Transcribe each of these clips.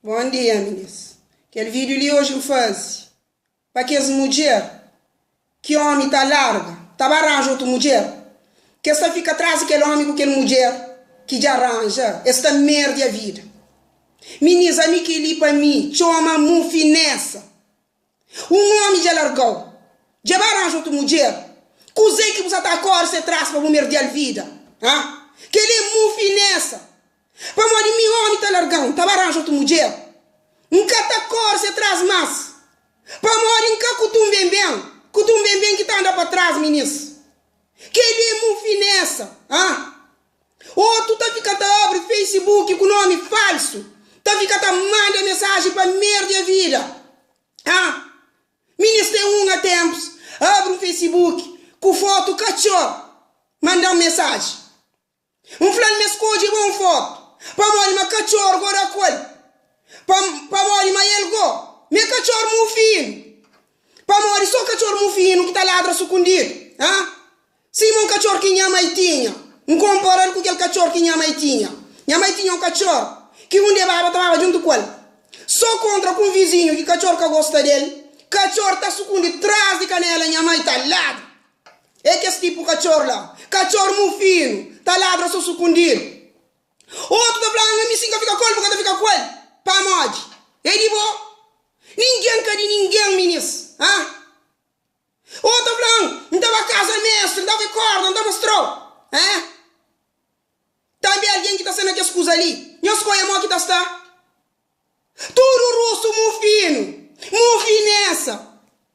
Bom dia minis. Kel video li hoje n'fazi pa kes mudjer ki omi ta larga ta ba ranja otu mudjer kes ta fika tras di kel omi ku kel mudjer ki dja ranja es ta merdia vida. Minis ami keli pa mi txoma mufinesa. Un omi dja largau dja ba ranja otu mudjer kuze ki bu sa ta kori se tras pa bu merdial vida ha? Keli é mufinesa. Pamodi mi omi ta larga-m, ta ba ranja otu mudjer. N ka ta kóre se tras más. Pamodi N ka kutu-m ben-ben, kutu-m ben-ben ki ta anda pa tras minis. Kel-li é mufinesa, ah. Otu ta fika ta abri Facebook ku nomi falsu, ta fika ta manda mesaji pa merdia vida, ah. Minis ten un a ténpus abri un Facebook ku fotu katxor, manda-m mesaji. N fla-l ma e skodje bon fotu, pamodi ma katxor go da ku el, pamodi ma el go ma e katxor mufinu, pamodi so katxor mufinu ki ta ladra sukundidu, ha? Sima un katxor ki nha mai tinha. N konpara-l ku kel katxor ki nha mai tinha. Nha mai tinha un katxor ki undi e baba ta baba djuntu ku el. So kontra ku un vizinhu ki katxor ka gosta del, katxor ta sukundi tras di kanela nha mai ta ladra. É kes tipu katxor la. Katxor mufinu, ta ladra so sukundidu. Otu ta fla, Ami si N ka fika ku el, bu ka ta fika ku el. Pamodi? É di bo. Ningen ka di ningen, minis. Ha? Otu ta fla, N ta ba kaza mestri, N ta bai korda, N ta mostra-u. Ha? Tanbe algen ki ta sta na kes kuza li, nhos skodje mo ki ta sta. Tudu rusu mufinu, mufinesa.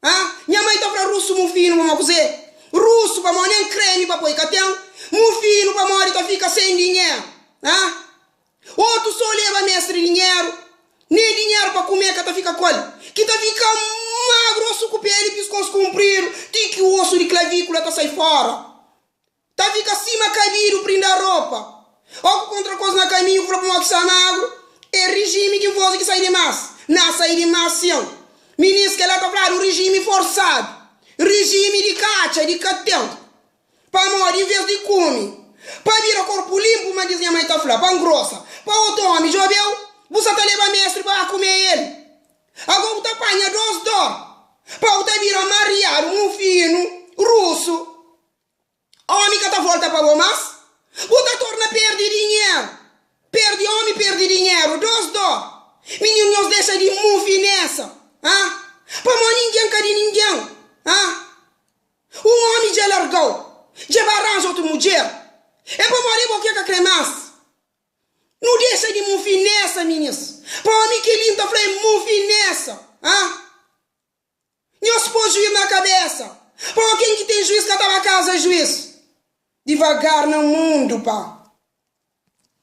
Ha? Nha mai ta fla rusu mufinu pamodi kuzê? Rusu pamodi nen kremi pa poi ka ten, mufinu pamodi ta fika sen dinheru. Ha? Otu so leba mestri dinheru, nen dinheru pa kume ka ta fika ku el, ki ta fika magru osu ku peli piskos kunpridu ti ki osu di klavikula ta sai fora. Ta fika sima kabidu prinda ropa. Ó ku kontra kos na kaminhu ku fla pamodi ki sta magru é rijimi ki nfozi ki sai dimas. Na sai dimas sin. Minis kela ta fladu rijimi forsadu. Rijimi di katxa di ka ten. Pamodi inves di kume pa bira korpu linpu ma dis nha mai ta fla pa ngrosa pa otu omi djobeu bu sa ta leba mestri pa ba kume el. Ago bu ta panha dos dor pa bu ta bira mariadu mufinu rusu. Omi ka ta volta pa bo mas, bu ta torna perde dinheru. Perde omi, perde dinheru, dos dor. Mininu nhos dexa di mufinesa, ha? Pamo ningen ka di ningen, ha? Un omi dja largau, dja ba ranja otu mudjer. É pamodi é bo ke ka kre mas. Nu dexa di mufinesa, minis. Pa omi kel-li N ta fla é mufinesa, ha? Nhos pô juiz na kabesa. Pamo ken ki ten juiz ka ta ba kaza juiz. Divagar na mundu pa.